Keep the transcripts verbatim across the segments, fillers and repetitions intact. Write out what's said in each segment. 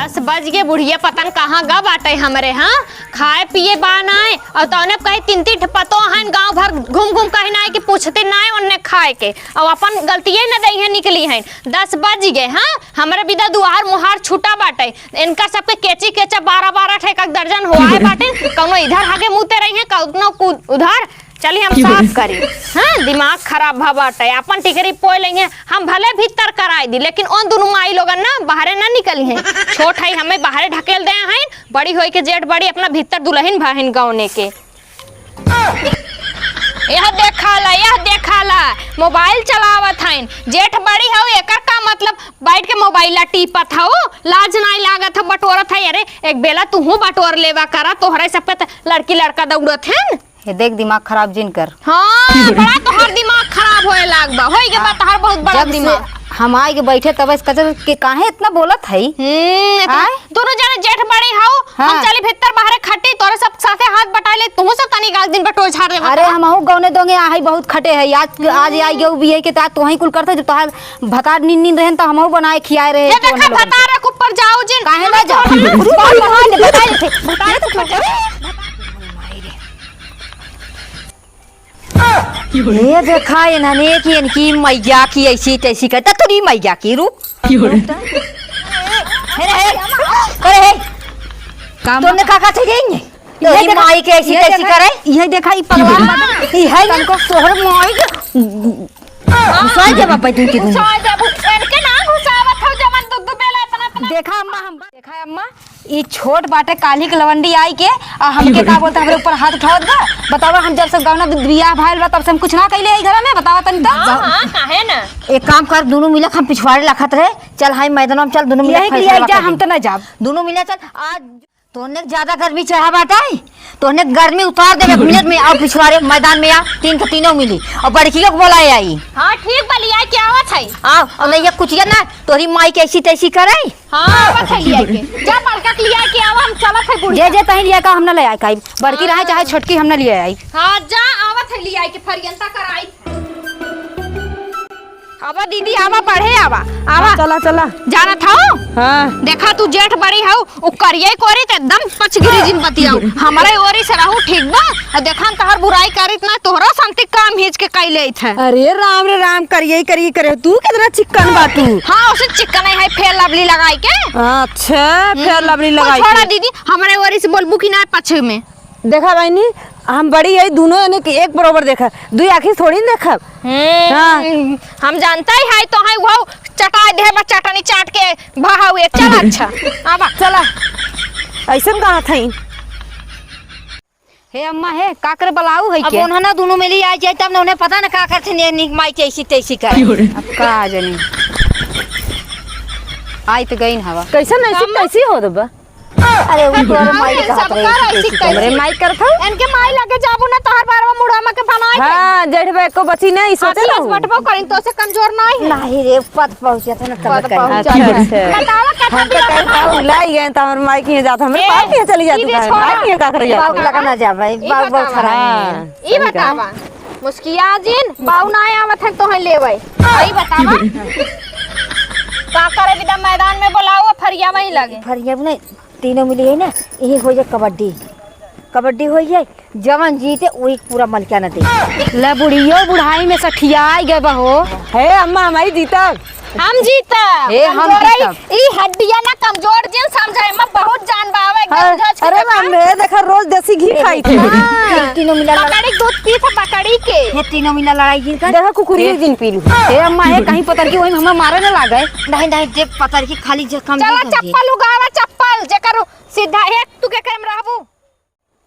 दस बज गए, बुढ़िया पता न कहाँ गा बाटे हमरे, हाँ? खाए पिए बा नाय, और तौने कहे तीन तीन ठे पतो हन, गाँव भर घूम घूम कहे नाय कि पूछते नाय उनने खाए के, और अपन गलतिये न दई है निकली हैं। दस बज गए, हाँ? हमरे बिदा दुआर मुहार छूटा बाटे, इनका सबके केची केचा बारह बारह ठे एक एक दर्जन हो आए बाटे, कौनो इधर हागे मुते रही है, कौनो कु-, उधर। चली हम साफ करी। हाँ, दिमाग खराब भा बाटे, अपन टिकरी पोए लेंगे, हम भले भीतर कराई दी, लेकिन उन दुनू माई लोगन ना बाहरे ना निकली हैं। छोट है, हमें बाहरे ढकेल दे हैं, बड़ी होई के जेठ बड़ी अपना भीतर दुल्हन भाहिन गौने के। यह देखा ला, यह देखा ला, मोबाइल चलावत हईन। जेठ बड़ी हऊ, एकर का मतलब बैठ के मोबाइल ला टीपत हऊ? लाज नाई लागत हऊ, बटोरत हई। अरे, एक बेला तुहू बटोर लेवा करा, तोहरे सब पे त लड़की लड़का दौड़त हन। ये देख, दिमाग खराब जिन कर। हाँ, बड़ा तोहार दिमाग खराब होए लाग बा। होई के बा तोहार बहुत बड़ा जब से दिमाग। हम आए के बैठे तब से कचर के काहे इतना बोलत हई? हम्म, इतना आय? दोनों जने जेठ बड़ी हऊ, हम हाँ। चली भीतर बाहरे खटी, तोरे सब साथे हाथ बटाई ले, तुहू सब तनी गाल दिन बटोर झाड़ देबा अरे, तोरा। हमहू गौने दोंगे आहई बहुत खटे हई। आज, आज आई गऊ बिये के तात तोहई कुल करते, जब तोहार भतार नींद नींद रहन त हमहू बनाए खियाए रहे ये तो देखा उन्हें लोगन के। भतार के ऊपर जाऊ जिन। काहे ना जाऊ? उस पर बहाने बताए थे। भतार के ऊपर जाऊ। ये देखा इन्हने कि इनकी मैया की ऐसी तैसी करता, तेरी मैया की रूप। अरे, अरे, अरे, काम तुमने का कहा थे जाएंगे? ये तेरी देखा, माई के ऐसी ये तैसी देखा, करे? ये देखा, ये पगला हाँ। ये है ना, तोहर माई के घुसा दे बाबा, तू के घुसा दे, इनके ना घुसावत हो, जवन दू दू बेला इतना, इतना। देखा अम्मा, हम देखा अम्मा, ई छोट बाटे, काल्हि के लवंडी आई के, आ हमके का बोलता, हमरे ऊपर हाथ उठावत बा। बतावा, हम जब से गवना बियाह भइल बा, तब से हम कुछ ना कइले हई घर में, बतावा तनी तो। हाँ, हाँ, काहे ना? एक काम कर, दुनू मिलक हम पिछवाड़े लखत रहे, चल हाई मैदान में चल, दुनू मिलक यही के लिए फैसला जा, कर हम दे। तो ना जाब। दुनू मिलक चल, आज तोहने के ज्यादा गर्मी चढ़ा बाटे, तोहने के गर्मी उतार देबे एक मिनट में। आओ पिछवाड़े मैदान में आओ, तीन के तीनों मिली और बड़कियों को बोलाए आई। हाँ, ठीक बा, लिया के आवत है। आओ, और नहीं ये कुछ ना, तोहरी माई के ऐसी तैसी करे। हाँ, आवत है लिया के। जा बड़का के लिया के आवा, हम चलत है बुढ़िया। जे, जे तहीं लिया का हम ना ले आए काई। बड़की रहे चाहे छोटकी हम ना ले आई। हाँ, जा आवत है लिया के फरियंता कराई। आवा दीदी, आवा, बढ़े आवा, आवा। हाँ, चला, चला। जानत हऊ? हाँ। देखा तू जेठ बड़ी हऊ, उ करिये कोरी त एकदम पचगिरी जिन बतियाऊ। हमरे ओरी से रहू ठीक बा। आ देखा न तहर बुराई करीत ना, तोहरो संती काम हिच के कई लेत है। अरे राम रे राम, करिये करिये करे, तू कितना चिक्कन बा तू। हाँ, उसे चिक्कन है, फेयर लवली लगाई के। अच्छा, फेयर लवली लगाई छोड़ा के। दीदी, हमरे ओरी से बोलबू कि ना पछ में। देखा बहिनी, हम बड़ी है, दुनों जने के एक बरोबर देखा, दुई आँखी से थोड़ी न देखब। हम्म, हाँ। हम जानता ही है तो है वो चटाई दे बा चटनी चाट के भाव एक। चल अच्छा, आवा। चला, ऐसन कहा था। हे अम्मा हे, का करे बलाऊ है अब के? उन्हें ना दुनों मिली आ जाए तब ना उन्हें पता ना का करते ने निक माई कैसी तैसी करे। अब का जानी। आई तो गई न हवा। कैसन ऐसी कैसी हो दबा? अरे, वो तोहरे माई के हाथ रहे, ऐसी तैसी करे। हमरे माई करत हऊ? इनके माई लगे जाबू ना, तोहर बारवा मुड़वा में के बनाए के। हाँ, जेठ बे को बची नहीं, सोचे आती रहू। बटबो करिन, तो से कमजोर नहीं है। नहीं रे, पद पहुँचे थे ना, तब पद कहीं। पहुँचे अच्छा, थे। अच्छा। बतावा, कथा हम तो बिना कहीं बतावा। बाबू लाई गए, तो हमरे माई के यहाँ जात, हमरे ए, बाप के यहाँ चली जाती, ई दे छोड़ा। माई के यहाँ का करे बाबू जाती? लगा ना जा भाई, ई बाबू बहुत बतावा। खराब है। हाँ, ई सही कहा। बतावा, मुस्किया जिन, बाऊ ना आवत है तोहे लेवे। ई बतावा, का करे बिदा मैदान में बोलाओ, फरिया वहीं लगे। फरिया नहीं, तीनों मिली है ना, यही हो जाए कबड्डी। कबड्डी हो जाए, जवन जीते वही पूरा मलकिया न दे। ले बुढ़ियो बुढ़ाई में सठियाई गए बहो। हे अम्मा, हमारी जीतब। हम जीतब। हे, हम कमजोर है, जीतब। ई हड्डियां ना कमजोर जिन समझे, एमा बहुत जान बा, आवे एकदम हाँ, झच के अरे देखा। माम, हे देखा, रोज देसी घी खाई थी। हाँ। तीनों मिला लड़ा- बकरी दूध पी थे, बकरी के। हे तीनों मिला लड़ाई जिन कर। देखा, कुकुरी जिन पी लू। हे अम्मा, हे कहीं पतर की वही हमें मारे ना लागे। नहीं, नहीं, देख पतर की खाली जे कम चला, दूध होती। चप्पल उगावा, चप्पल, जेकर सीधा, हे तू केकरे में रहबू?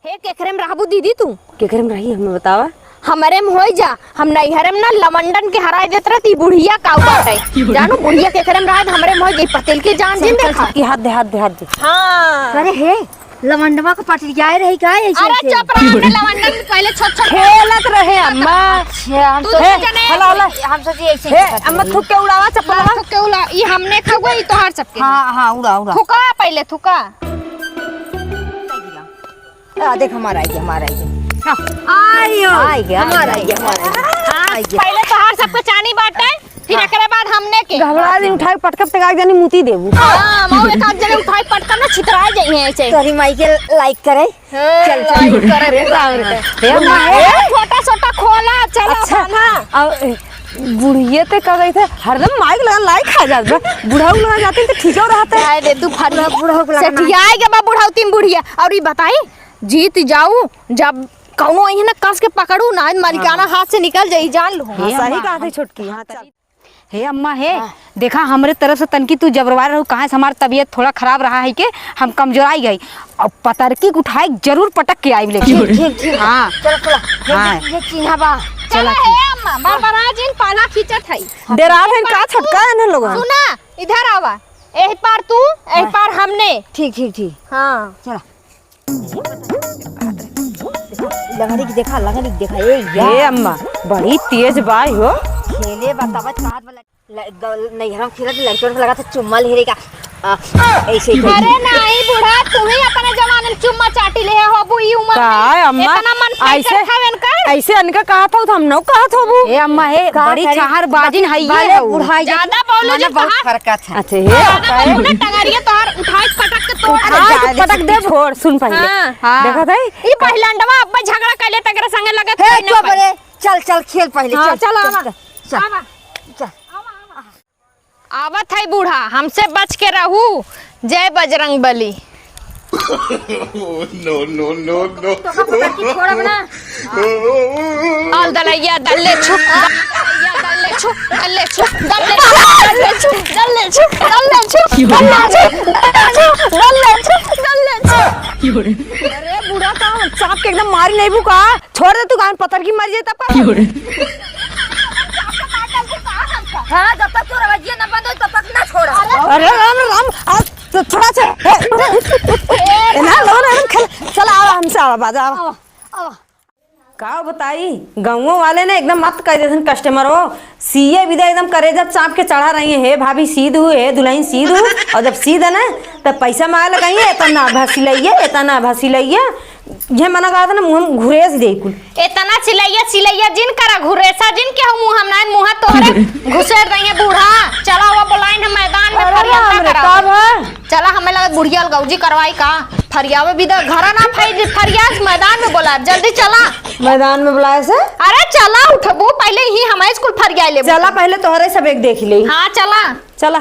हे, केकरे में रहबू दीदी तू? केकरे में रही, हमें बतावा। हमरे में होई जा, हम नैहरे में ना लवंडन के हराई देत रहती, बुढ़िया का बाटे। जानू, बुढ़िया केकरे में रहत, हमरे में होई गई, पतिल के जान जिन देखा। की हाथ दे, हाथ दे, हाथ दे। हाँ। अरे हे, लवंडवा को पटरियाए रही का ऐसे अरे ऐसे? चुप रह, हमने लवंडन में पहले छोट छोट खेलत रहे अम्मा। अच्छा, हम तू सोचे, तो जने हला, हला। हम सोचे ऐसे हे, ऐसे अम्मा करत थूक के उड़ावा चप्पल। हाँ, थूक के उड़ा, ई हमने खगो, ई तोहार सबके। हाँ, हाँ, उड़ा, उड़ा। थूका पहले, थूका। आ, देख, हमारा आ गया, हमारा आ गया। हाँ। आयो। आ गया, हमारा आ गया, हमारा आ गया। हाँ, आ गया। पहले तोहार सबके चानी बाटे, फिर एकरे बाद हमने के। घबरा दिन उठाए पटकब तक आग जानी मुती देबू। हाँ, मौर एक आध जने उठाए पटकब ना छितराए जाई हैं ऐसे। तोरी माई के like करे। हाँ, चल, चल। Like करे। अरे बाप रे। हे अम्मा, हे। छोटा छोटा खोला, चला अच्छा। बान्हा। अब, ए, बुढ़िया ते का गई थे, हरदम माइक लगा लाई खा जात बा। बुढ़ऊ लगा जाते तो ठीक हो रहता है। जाए दे तू फरिया। बुढ़ऊ को लगा ना। सेठियाए के बा बुढ़ऊ तीन बुढ़िया। और ई बताई, जीत जाऊ, जब कौनो अइहे ना कस के पकड़ू ना, मालिकाना हाँ। हाथ से निकल जाई, जान लो। हाँ, हे सही अम्मा, कहा थे हम छोटकी। हाँ, चल। हे अम्मा, हे, हाँ। देखा, हमरे तरफ से तनकी तू जबरवार रहू, कहाँ से हमार तबीयत थोड़ा खराब रहा है के हम कमजोराई गई। अब पतरकी के उठाए जरूर पटक के आइब लेके। ठीक, ठीक, ठीक। हाँ। चलो, चलो। ये, हाँ। ये, ये चिन्हा बा। चला, चला, हे ठीक। अम्मा, बरबरा जिन पाला खींचत है। डेरा भइन का छोटका है ना लोगन? सुना, इधर आवा। एह पार तू, एह हाँ। पार हमने। ठीक, ठीक, ठीक। हाँ। चला। लंगड़ी के देखा, लंगड़ी के देखा, ए यार। ए अम्मा, बड़ी तेज बाई हो। खेले बतावत कहत वाला ल-, ग-, नैहरा में खेलत लड़कियों से लगा था चुम्मा ले रे का। आ, ऐसे ही अरे नहीं बूढ़ा, तू ही अपने जमाने में चुम्मा चाटी ले हो, अबू ई उम्र का में अम्मा? इतना मन फाइटर ऐसे, खावेन का? ऐसे अनका कहा था, तो हम नौ कहा था वो। ए अम्मा, हे, का बड़ी करी? छाहर बाजिन है ये भले हो। बुढ़ाई ज्यादा बोले माने जो बहुत कहा। फरकत है। अच्छा, हे, ज्यादा का बोले है? ना, टंगरिया तोहर उठाए पटक के तोड़ उठाए दे। पटक दे, छोड़, सुन पहिले। हाँ। हाँ। देखत है? ई पहिलंडवा अब्बा झगड़ा कैले तकरे संगे लगत हे, कोई ना चुप पाई। रे। चल, चल, खेल पहिले, हाँ, चल, चल, चल, आवा। चल, चल, आवा। चल। आवा, आवा। आवत है बूढ़ा, हमसे बच के रहू। जय बजरंग बली। No, no, no, no। तो का पकड़ के छोड़ब ना। आल दलैया दल्ले छु, दलैया दल्ले छु, दल्ले छु, दल्ले छु, दल्ले छु, दल्ले छु, दल्ले छु, दल्ले छु, दल्ले छु, दल्ले छु, दल्ले छु। अरे बूढ़ा, का हम सांप के एकदम मारी नहीं बू का? छोड़ दे तू, गान पतर की मर जाए तब का? हाँ, जब तक तोर आवाजिया ना बंद होई, तब तक ना छोड़ा। अरे राम रे राम, आ, तो थोड़ा सा, ए, ए, ना, लो ना, खेल, चल, आवा, हमसे आवा, बाजा, आवा। आवा, आवा। का बताई, गाँवों वाले ने एकदम मत कह देथन customer हो, सीए विदा एकदम करेजा चाप के चढ़ा रही है, "हे भाभी सीध हूँ, हे दुल्हन सीध हूँ।" और जब सीध है ना, तब पैसा मांगे लगा, "ये इतना भसिलैया, इतना भसिलैया।" ये मना कहा था ना, मुँह में घुरेस दे कुल। इतना चिलैया, चिलैया जिन करा, घुरेसा जिन के हो मुँह हम ना, मुँह तोहरे घुसेर देंगे बूढ़ा। चला हुआ बोलाइन हम मैदान में अरे फरिया राम ना रे, करा। का भा? चला, हमें लगा बुढ़िया अलगौजी करवाई का? फरियावे भी दे, घरा ना फै-, फरियाज मैदान में बोला, जल्दी चला। मैदान में बुलाए से? अरे चला, उठबू, पहिले ही हमारे स्कूल फरिया लेबू। चला, पहिले तोहरे सब एक देख ले। हाँ, चला। चला।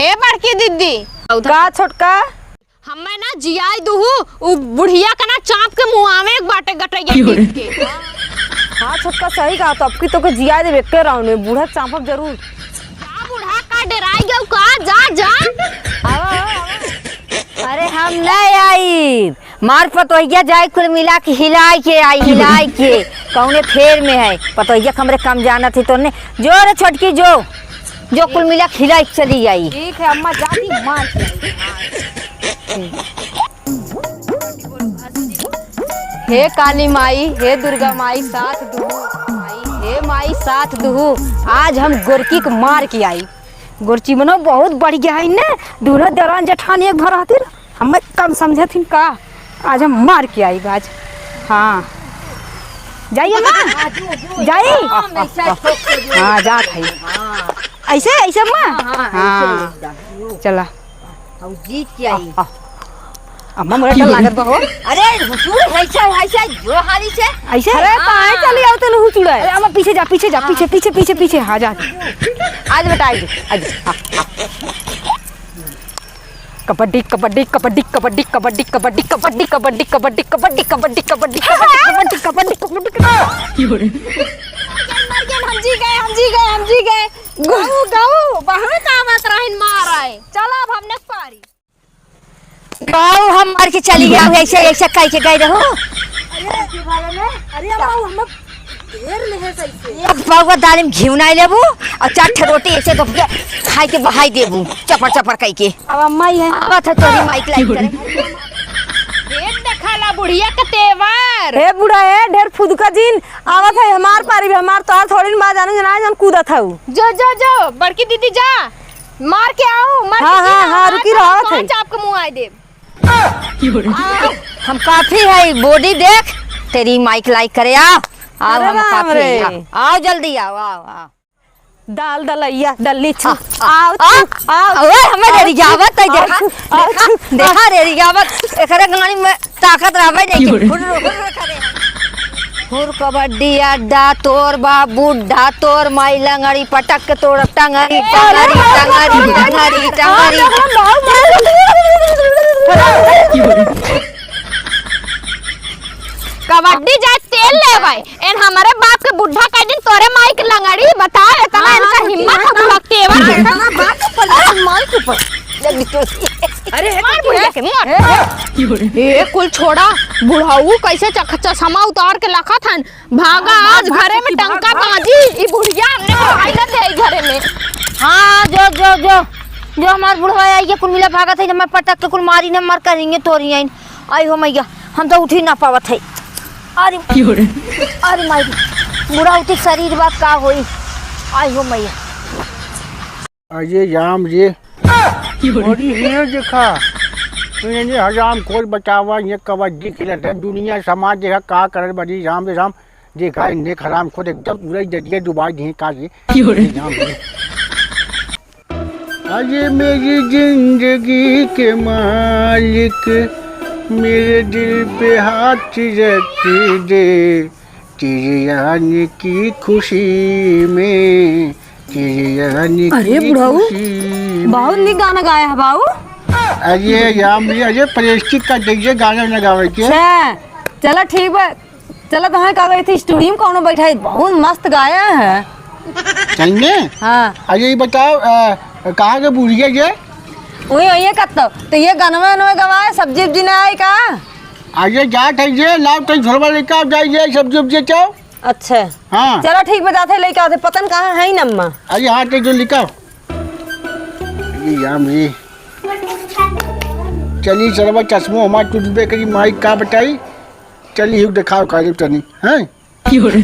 ए बड़की दीदी। का छोटका? हमें ना जियाई दुहू, उ बुढ़िया का ना चाप के मुआवे एक बाटे गटैया पीट के। हाँ छोटका, सही कहा, तो अब की तो के जियाई देबे एके round में, बूढ़ा चापब जरूर। जा बूढ़ा, का डेराई गयो का? जा, जा। आवा, आवा, आवा। अरे हम नहीं आई, मार पतोहिया जाए कुल मिला के हिलाए के आई, हिलाए के। कौने फेर में है पतोहिया, हमरे कम जानत है तोने। जो रे छोटकी जो, जो कुल मिला के हिलाए के चली आई। ठीक है अम्मा, जाती मार के आई। हे काली माई, हे दुर्गा माई, साथ दुहू। माई, हे माई, साथ दुहू। आज हम गोरकी के मार के आई। गोरची मनो बहुत बढ़िया है ने, दूनो दरान जेठान एक भर हथिन, हमें कम समझथिन का? आज हम मार के आई बाज। हाँ। जाइए माँ। जाई। हाँ, जात है। ऐसे, ऐसे माँ? हाँ, हाँ, हाँ। ऐसे। चला। हम जीत के आई। आ, आ। अम्मा, मोरा डर लागत बा हो। अरे, हुचुड़, ऐसे, ऐसे, जो हाली से। ऐसे? अरे, हाँ। काहे चली आओ तनु हुचुड़ है? अरे, अम्मा, पीछे जा, पीछे जा, हाँ। पीछे, पीछे, पीछे, पीछे, हाँ, जा। आज बेटा, आज, आज, हाँ, हाँ। कबड्डी, कबड्डी, कबड्डी। मर गए, मर गए, हम जी गए, हम जी गए, हम जी गए। गऊ, गऊ, बहुत आवाज रहिन मार आए। चला, अब हमने पारी। गऊ, हम मर के चली गए, ऐसे, ऐसे कह के गए रहो। अरे, अरे, अरे, अरे, अरे, अरे, अरे, अरे, अब पाउआ दाल में घिउ नाई लेबू और चार ठे रोटी ऐसे तो के खाई के बहाई देबू, चपर चपर कई के। अब अम्मा ही है। आवत है तोरी माइक लाइक करे। देख देखाला बुढ़िया के तेवर। हे बूढ़ा, हे ढेर फुदका जिन, आवत है हमार पारी भी, हमार तोहार थोड़ी ना जाने जना जन कूदत हऊ। जो, जो, जो, बड़की दीदी जा, मार के आओ, मार हाँ, के हाँ, गिरा, हाँ, मार रुकी के रहो, आवत है। चाप के मुँह आए देब। आ, हम काफी है, body देख, तेरी माइक लाइक करे, आ, आओ, अरे हम राम काफी रे। है, आओ, आओ जल्दी आओ, आओ, आओ। दाल दलैया, दल्ली छू। आ, आओ आ, छू, आओ। ओए, हमें आओ रेरियावत छू, है, आओ देखा, छू, देखा, आओ देखा, छू। रेरियावत। एकरे गाड़ी में ताकत रहबे नहीं की। हुर्र, हुर्र करे। हुर कबड्डी अड्डा, तोर बाप बुड्ढा, तोर माई लंगड़ी, पटक के तोड़ टंगरी, टंगरी, टंगरी, टंगरी, टंगरी। कबड्डी जाए तेल लेबै, एन हमरे बाप के बुड्ढा कह दिन तोरे माई के लंगड़ी, बता एतना हाँ, इनका हाँ, हिम्मत हाँ, हम लोग तेवर हाँ, देखा। हाँ, बात तो पलटन मार के ऊपर। जल्दी तो। अरे, हे मार तो बुढ़िया क्या? के, मार। ए, ए, कुल छोड़ा, बुढ़ऊ कैसे चख-, चश्मा उतार के लखत हन। भागा, हाँ, आज भाग, घरे में भाग, टंका भाग। बाजी, ई बुढ़िया हमने को आई ना दे घरे में। हाँ, जो, जो, जो, जो हमार बुढ़वा आई, ये कुल मिला भागत है, जब मैं पटक के कुल मारी ने मर करेंगे तोरी आइन। आई हो मैया, हम तो उठी ना पावत है। अरे, क्यों रे? अरे माई, बुढ़ा उठी शरीर बा का होई? आई हो मैया। अरे राम रे। क्यों रे? अरे ये देखा, ये हराम खोर बतावा, ये कबड्डी खेलत है, दुनिया समाज देखा का करत बड़ी, राम रे राम। देखा इन्हें हराम खोर एकदम पूरा ही दरिया डुबा दिए का ये। क्यों रे? अरे राम रे। अरे मेरी जिंदगी के मालिक, मेरे दिल पे हाथ रख दे, तेरे आने की खुशी में, तेरे आने अरे की बुढ़ऊ, खुशी में। बहुत नीक गाना गाया है बाऊ। अरे राम रे, अरे प्रेस्टिक का जैसे गाना न गावे के। अच्छा, चलो ठीक बा। चलो, तो हाँ, का कहते, स्टूडियो में कौनो बैठा है, बहुत मस्त गाया है। सही में? हाँ। अरे, ये बताओ, अ, कहाँ के बुढ़िया ये? वही, वही है कत्तो। तो ये गनवा, वनवा गवाए, सब्जी, उब्जी ना आई का? अरे, जात है ये, लाओ, तनी झोलवा लेके आओ, जाइए, सब्जी, उब्जी चाहो। अच्छा। हाँ। चलो, ठीक, बताते, लेके आओ, पता न कहाँ है ही नम्मा। अरे, हाँ, तो जो लिखाओ। ये याम ये। चली, सरवा चश्मो हमार टूटबे करी, माई का बताई। चली, हिक देखाओ, काले तनी, हैं? क्यों रे?